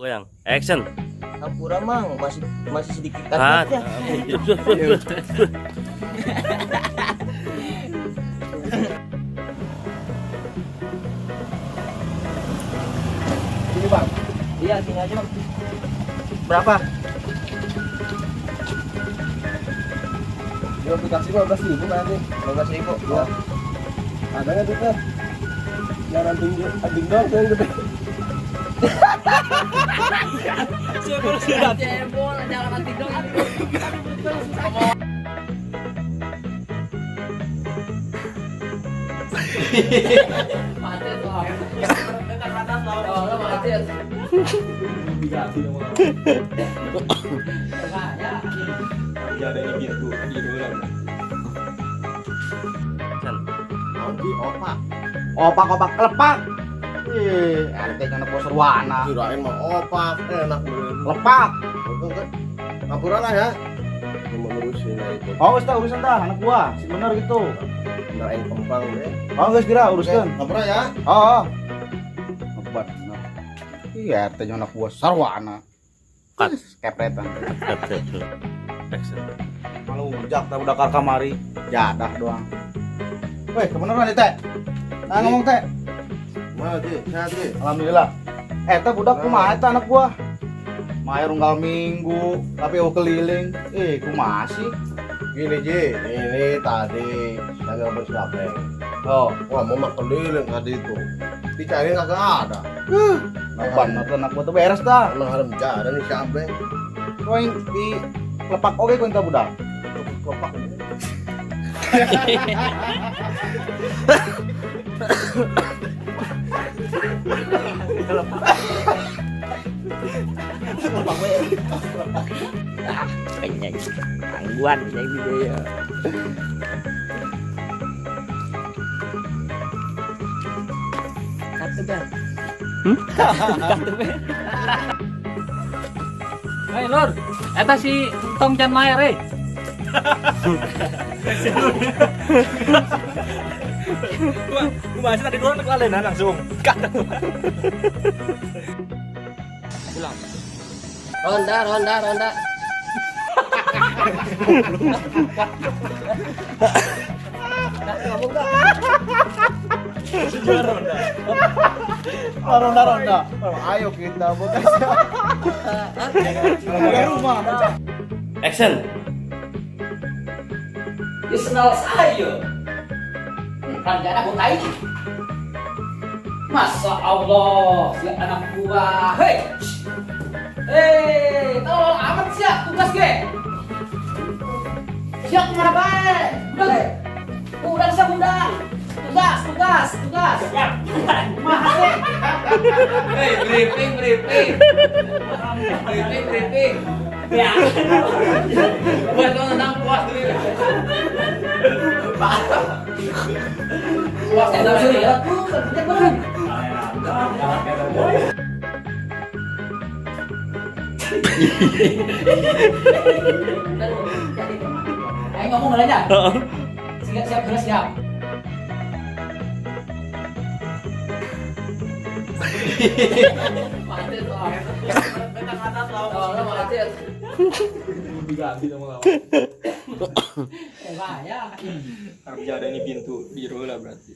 Goyang. Action. Hampura, Mang, masih masih sedikit Ah, kaget ya. Sini, Bang. Iya, sini aja, Bang. Berapa? Di aplikasi 15.000 kayaknya. 15.000. Iya. Ada nggak duitnya? Jangan anting anting doang saya gede. Cebol, jangan anting dong. Macet loh. Oh, lo macet. Ya ada ini pintu di dalam. Action. Nanti opak. Opak opak lepak. Ih, RT nya anak serwana. Kirain mah opak, enak bener. Lepak. Untung kan. Hampura lah ya. Mau ngurusin ya itu. Oh, wis tah urusan tah anak gua, si bener gitu. Benerin kembang deh. Oh, geus kira uruskeun. Hampura ya. Oh. Oh. Obat bener. Ih, RT nya anak gua sarwana. Cut. Kepretan. Cut, cut, cut. Action. Malu ujak tah udah kar kamari. Jadah doang. Weh, kebeneran nih, Teh. Nah, ngomong, Teh. Mana Ji? Sehat Ji? Alhamdulillah. Eta budak kumaha eta anak gua? Maer unggal minggu, tapi eueuh keliling. Eh, kumaha sih? Gini Ji, ini tadi saya ngobrol si Abeng. Oh, Wah, mau mah keliling tadi itu. Dicari kagak ada. Nah, tuh anak gua tuh beres dah. Emang haram jalan nih si Abeng. Kau yang di lepak oke kau yang budak. Kelopak ini. Kenyang. Gangguan kayak gitu ya. Satu bang. Satu bang. Hei Lur, eta si Entong can maer eh. Gua masih tadi duluan kelalenan langsung. Pulang. Ronda, ronda, ronda. Oh, ronda ronda. Ayo kita bekerja. Ke rumah. Action. Ya senal saya. Kan gak ada tai. Masa Allah, si anak buah. Hei. Hei, tolong amat siap tugas ge. Siap kemana bae? Udah, udah siap udah. Tugas, tugas, tugas. Siap. Kumaha sih? Hei, briefing, briefing. Briefing, briefing. Ya. Buat lo nendang puas dulu. Puas nendang dulu ya. Ayo ngomong aja. Siap, siap, geus siap. Macet loh. Oh, macet. Diganti sama Eh, bahaya. Harus ada ini pintu di lah berarti.